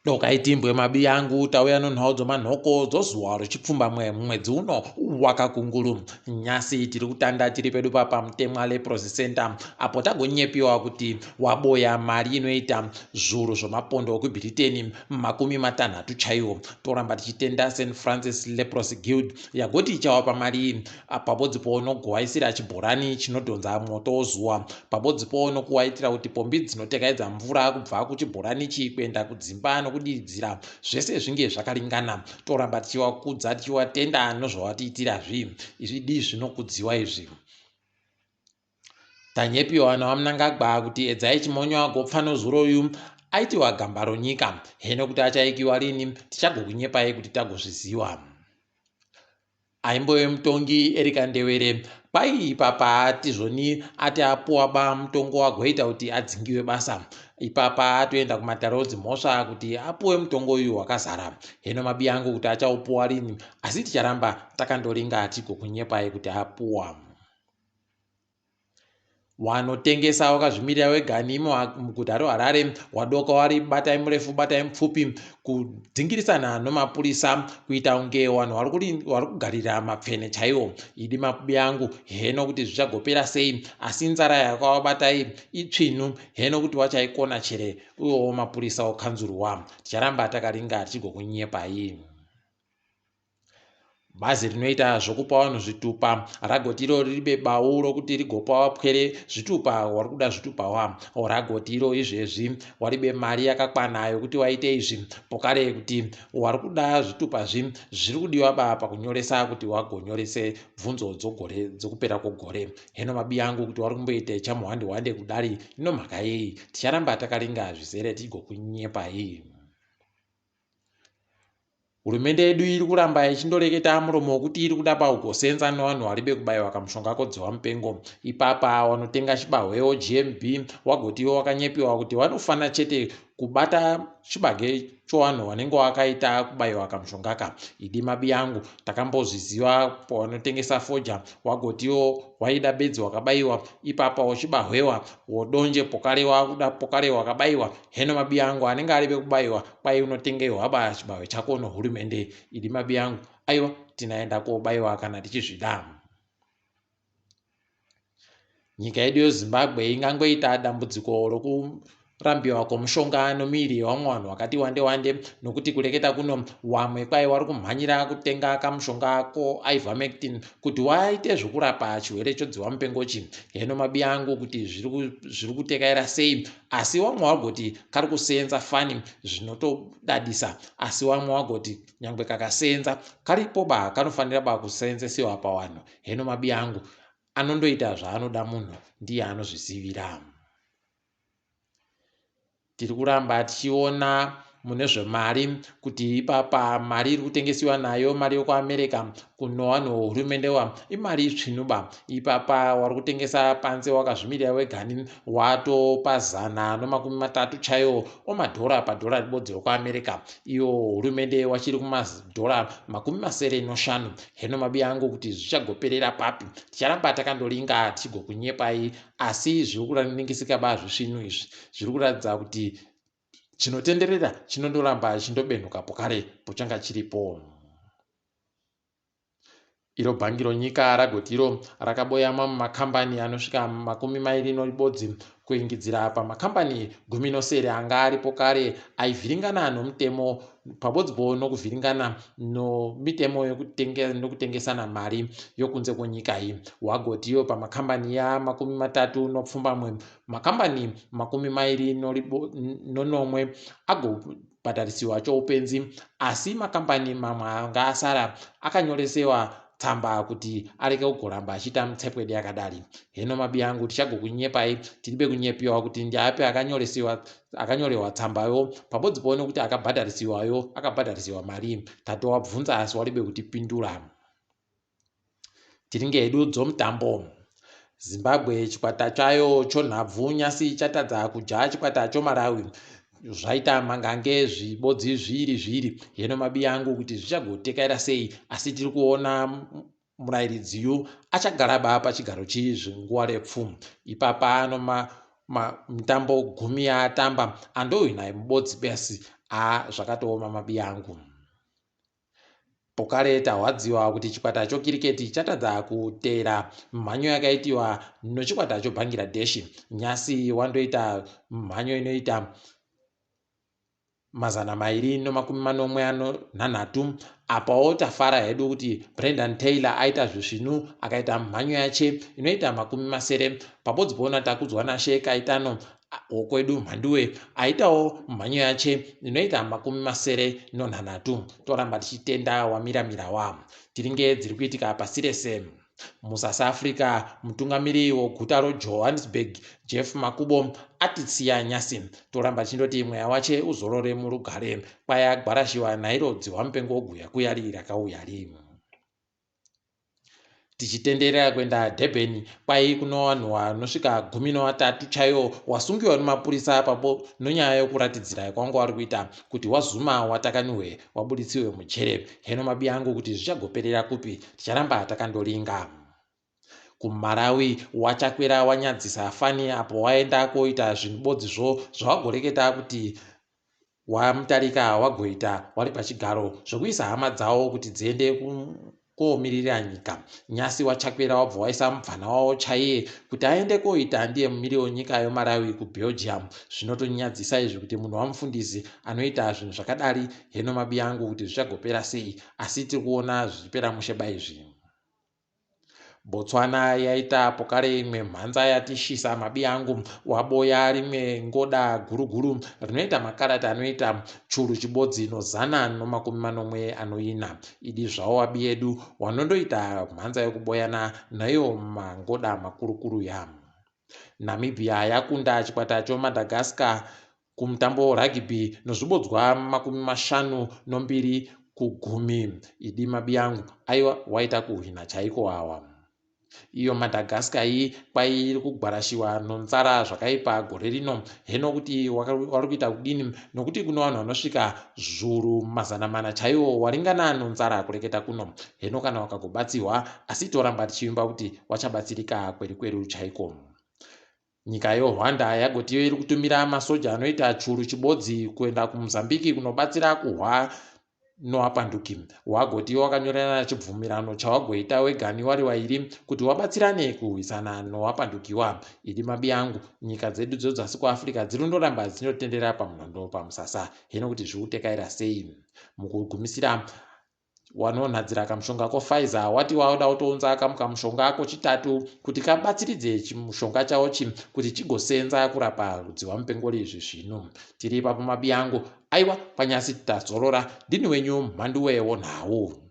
Dokai timbwe mabiyangu tauya nonhau dzomanhoko dzozuva rechipfumbamwe mumwedzi uno wakakunguru. Nyasi tiri kutanda tiri pedu papa Mutemwa Leprosy Center apo tagonyepiwa kuti waboya mari inoita zvuru zvomapondo okuBhiriteni 30 chaiwo. Toramba tichitenda St Francis Leprosy Guild yagoti ichawapa mari iyi pabodzipo nogowaisira chibhorani chinodhonza mwoto wozuva pabodzipo nokuwaitira kuti pombi dzinotekaidza mvura kubva kuchibhorani ichi kuenda kudzimba nokudiridzira zvese zvinge zvakaringana. Toramba tichiwakudza tichiwatenda nozvawatiitirazvi izvi di zvinokudziwa izvi. Tanyepiwa naVaMnangagwa kuti Edzai Chimonyo agopfa nozuroyu aitiwa gamba ronyika. Heno kuti achaikiwa rini tichagokunyepai kuti tagozviziwa. Aimbove mutongi Erica Ndewere kwai ipapa atizvoni ati apuwa ba mutongo wagoita kuti adzingiwe basa. Ipapa atoenda kumatare odzimhosva kuti apuwe mutongo uyu wakazara. Heno mabiyangu kuti achaupuwa rini asi ticharamba takandoringa tigokunyepai kuti apuwa. Wanotengesa wakazvimirira wega nimo muguta reHarare wadoka wari batai murefu batai mupfupi kudzingirisana nomapurisa kuita kunge vanhu vari kugarira mapfene chaiwo. Idi makubi angu heno kuti zvichagopera sei asi nzara yakavabatai itsvinu heno kuti wachaikona chere uyowo mapurisa okanzurwa. Ticharamba takaringa tichigokunyepai. Bazi rinoita zvokupa vanhu zvitupa ragoti iro riribe bau rokuti rigopa vapwere zvitupa wari kuda zvitupa wa ragoti iro izvezvi waribe mari yakakwana yokuti waite izvi pokare kuti wari kuda zvitupa zvi zviri kudiwa ba pakunyoresa kuti wagonyorese bvunzo dzogore dzokupera kwogore heno mabiyangu kuti wari kumboita chamuhwande hwande kudari inomhaka yei ticharamba takaringa zvizere tigokunyepai. Hurumende yedu iri kuramba ichindoreketa muromo wekuti iri kuda paugosenza nevanhu varibe kubaiwa kamushonga kodzihwa mupengo. Ipapa wanotenga chibahwewo GMB wagoti iwe wakanyepiwa kuti wanofana chete kubata chibage chowanhu wanenge wakaita kubaiwa kamushongaka. Idi mabiyangu takambozviziva pawanotengesa foja wagotiwo waida bedzi wakabaiwa ipapa wochibahwewa wodonje pokare wakuda pokare wakabaiwa Heno mabiyangu anenge aribe kubaiwa kwai unotengei wabaya chibahwe chako nohurumende idi mabiyangu aiwa tinaenda kobaiwa kana tichizvida. Nyika yedu yeZimbabwe ingangoita dambudziko rokurambiwa kwomushonga nomuviri yevamwe vanhu vakati wande wande nokuti kureketa kuno wamwe kwai wari kumhanyira kutenga kamushonga ko ivermectin kuti waite zvokurapa chirwere chodziwa mupengochi. Heno mabiyangu kuti zviri kutekaira sei asi wamwe wagoti kari kuseenza fani zvinotodadisa asi wamwe wagoti nyangwe kakaseenza karipo ba kanofanira ba kuseenzesiwa pawanhu heno mabi angu anondoita zvaanoda munhu ndiye anozvizivira. Tiri kuramba tichiona mune zvemari kuti ipapa mari iri kutengesiwa nayo mari yokuAmerica kunowanhu hurumende wa imari itsvinuba ipapa wari kutengesa panze wakazvimirira wegani watopa 130 chaiwo omadhora padhora ribodzi rokuAmerica iyo hurumende wachiri kumadhora 75 heno mabi angu kuti zvichagoperera papi ticharamba takandoringa tichigokunyepai asi zviri kuningisika ba zvisvinu izvi zviri kuratidza kuti chinotenderera chinondoramba chindobenhuka pokare pochanga chiripo. Iro bhangi ronyika ragoti iro rakaboya mamwe makambani anosvika 21 kuingidzira pamakambani 17 anga aripo kare aivhiringana nomutemo pabodzipo nokuvhiringana nomitemo yokutengesana mari yokunze kwenyika iyi. Wagoti iyo pamakambani ya 37 makambani 27 agobhadharisiwa choupenzi asi makambani mamwe anga asara akanyoresewa tsamba kuti arege kugoramba achiita mitsepwede yakadari. Heno mabi angu tichagokunyepai tiribe kunyepiwa kuti ndiapi akanyoresiwa akanyorewa tsambayo pabodzipo nekuti akabhadharisiwayo akabhadharisiwa mari tatowabvunza asi waribe kutipindura. Tiringe hedu dzomutambo. Zimbabwe chikwata chayo chonhabvu nyasi chatadza kudya chikwata choMalawi zvaita mangange zvibodzi zviiri zviiri heno mabi angu kuti zvichagotekaira sei asi tiri kuona murairidzi yu achagara ba pachigaro chii nguva repfu ipapa anoma mitambo gumi yaatamba andohwina mubodzi basi A zvakatooma mabiyangu. Pokare tahwadziwa kuti chikwata chokiriketi chatadza kuteera mhanyo yakaitiwa nochikwata choBangladesh. Nyasi wandoita mhanyo inoita 273, apawo tafara hedu kuti Brendan Taylor aita zvisvinu, akaita mhanyo yache inoita 60, pabodzi poona Takudzwa Nashe Kaitano wokwedu Mhanduwe aitawo mhanyo yache inoita 63. Toramba tichitenda wamiramira wa tiringe dziri kuitika pasi rese. MuSouth Africa, mutungamiri weguta roJohannesburg Jeff Makubo atisiya nyasi. Toramba tichindoti mweya wache uzorore murugare. Kwaya gwarashiwa nairo dzihwa mupengo guya kuyari rakauyari. Tichitenderera kuenda Durban, kwai kuno vanhu vanosvika 13 chaiwo wasungiwa nemapurisa papo nonyaya yokuratidzira kwanga wari kuita kuti waZuma watakaniwe wabuditsiwe mujere. Heno mabi angu kuti zvichagoperera kupi, ticharamba takandoringa. KuMalawi waChakwera wanyadzisa fani apo waenda koita zvibodzizvo zvawagoreketa kuti waMutarika wagoita wari pachigaro zvokuisa hama dzawo kuti dziende komirira nyika. Nyasi waChakwera wabva waisa mubvana wavo chaiye kuti aende koita ndiye mumiri wenyika yoMalawi kuBelgium. Zvinotonyadzisa izvi kuti munhu wamufundisi anoita zvinhu zvakadari. Heno mabi angu kuti zvichagopera sei, asi tiri kuona zvichipera mushe baizvi. Botswana yaita pokare imwe mhanza yatishisa mabi angu, waboya rimwe ngoda guruguru rinoita makarati anoita 714. Idi zvawo wabi yedu wanondoita mhanza yokuboyana naiyo mangoda makurukuru ya. Namibia yakunda chikwata choMadagascar kumutambo werugby nozvibodzwa 52-10. Idi mabi angu, aiwa waita kuhwina chaiko awa. Iyo Madagascar iyi kwai iri kugwarashiwa nonzara zvakaipa gore rino. Heno kuti wari kuita kudini, nokuti kuno vanhu vanosvika 400,000 chaiwo waringana nonzara kureketa kuno. Heno kana wakagobatsirwa, asi toramba tichivimba kuti wachabatsirika kwerikweru chaiko. Nyika yoRwanda yagotiyo iri kutumira masoja anoita 1,000 kuenda kuMozambique kunobatsira kuhwa noapanduki. Wagotiyo wakanyorerana chibvumirano chawagoita wegani wari wairi kuti wabatsirane kurwisana nowapandukiwa. Idi mabi angu, nyika dzedu dzodzasi kuAfrica dziri kundoramba dzinotendera pamunhondo pamusasa. Heno kuti zviri kutekaira sei. Mukugumisira, wanonhadzira kamushonga koPfizer wati wauda kutounza kamushonga kochitatu kuti kabatsiridze chimushonga chawochi kuti chigosenza kurapa rudzihwa mupengori izvi zvino. Tiri ipapo mabi angu, aiwa kwanyasi tazorora. Ndini wenyu Mhanduwe wonhau.